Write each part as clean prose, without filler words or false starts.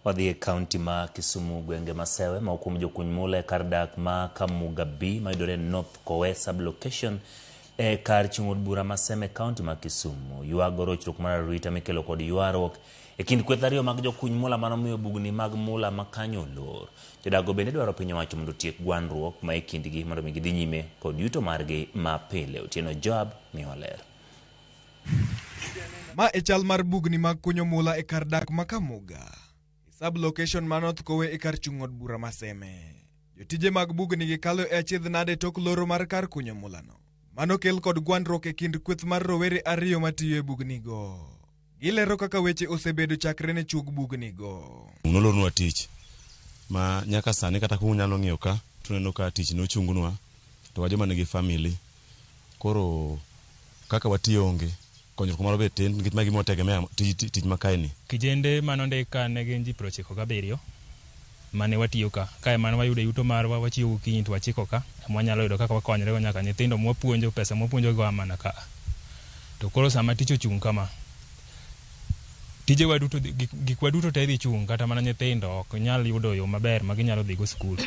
Wadhi e kaunti ma Kisumu, gwenge ma Sewe, moko kuom jokuny mula e kar dak ma Kamuga B mayudore North Kowe sub-location e kar chung' od bura ma Seme kaunti ma Kisumu. Ywago rochruok mar arita mikelo kod ywaruok e kind kweth ariyo mag jokuny mula manomiyo bugni mag mula ma kanyo olor. Jodak go bende dwaro piny owacho mondo otiek gwandruok ma e kindgi mondo mi gidhi nyime kod yuto margi ma pile. Otieno Joab miyowa ler. Ma e chal mar bugni mag kunyo mula e kar dak ma Kamuga, e sub-location ma North Kowe e kar chung' od bura ma Seme. Jotije mag bugni gikalo e achiedh nade tok loro mar kar kunyo mulano. Mano kel kod gwandruok e kind kweth mar rowere ariyo matiyo e bugnigo. Gilero kaka weche osebedo chakre ne chuog bugnigo. Nolornwa tich ma nyaka sani kata kunyalo ng'iyo ka tuneno ka tich nochungnwa to wa joma nigi family koro kaka watiyo onge konyruok moro be tin nikech ma gima wategemea tij tich ma kae ni. Kijende manondik ka ne gin ji 97 mane watiyo ka. Kae mane wayudo yuto marwa, wachiewo gokinyi to wachiko ka, ema wanyalo yudo kaka wakonyre go nyaka nyithindo mwapuonjo, pesa mwapuonjo go a mana ka. To koro sama tich ochung' kama, tijewa duto, gikwa duto te dhi chung' kata mana nyithindo ok nyal yudo yo maber ma ginyalo dhi go skul.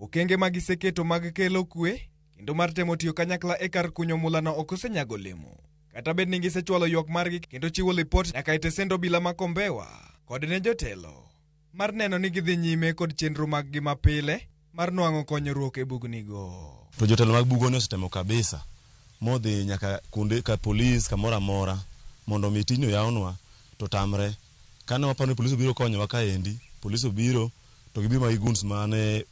Okenge ma giseketo mag kelo kwe kendo mar temo tiyo kanyakla e kar kunyo mulano ok osenyago olemo. Kata bed ni gisechwalo ywak margi kendo chiwo lipot nyaka e tesend obila ma Kombewa kod ne jotelo mar neno ni gidhi nyime kod chenro maggi mapile mar nwang'o konyruok e bugnigo. To jotelo mag bugoni osetemo kabisa modhi nyaka kuonde ka polis kamoro amora mondo mi tijni oyawnwa to tamre. Kane waparo ni polis obiro konyowa kaendi, polis obiro to gibiro ma gi goons mane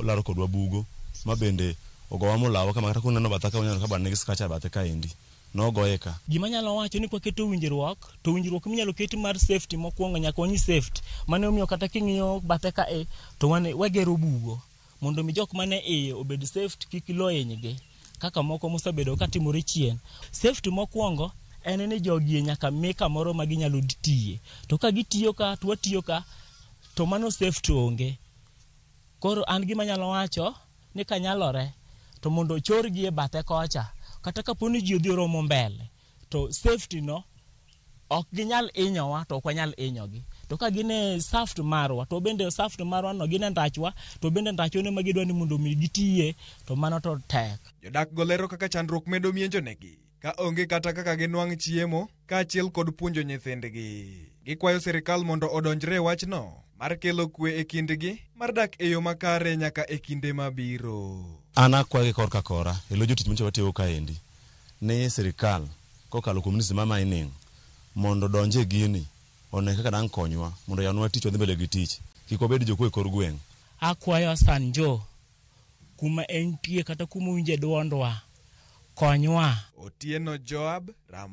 laro kodwa bugo ma bende ogowa molawa kama kata kuneno batha ka uneno ka bana nigi scratch e bathe kaendi. Nogoye ka. Gima anyalo wacho ni kwaketo winjruok, to winjruok minyalo ket mar safety mokwongo nyaka wang'i safety. Mano omiyo kata king'iyo bathe ka e, to wan wagero bugo mondo mi jok mane iye obed safety kik lo hinygi kaka moko mosebedo katimore chien. Safety mokwongo en ni jogi nyaka mi kamoro ma ginyalo tiye. To ka gitiyo ka to watiyo ka to mano safety onge. Koro an gima anyalo wacho ni kanyalore to mondo ochorgi e bathe kocha kata kapo ni ji odhi oromo mbele to safety no ok ginyal hinyowa to ok wanyal hinyogi. To ka gin e shaft marwa to bende shaft marwa no gin e ndachwa to bende ndachwa no ema gidwa ni mondo mi gitiye to mano to tek. Jodak go lero kaka chandruok medo mienjonegi ka onge kata kaka ginwang' chiemo kaachiel kod puonjo nyithindgi. Gikwayo sirikal mondo odonjre e wachno mar kelo kwe e kindgi mar dak e yo makare nyaka e kinde mabiro. An akwayo gi korka kora e lo jotich manyocha watiyogo kaendi ni sirikal kokalo kuom ministry mar mining mondo odonj e gini one kaka dang' konywa mondo oyawnwa tich wadhi mbele gi tich kik wabed jokuo e kor gweng'. Akwayo Hassan Joho kuma entie kata kuma owinje duondwa, konywa. Otieno Joab, Ram.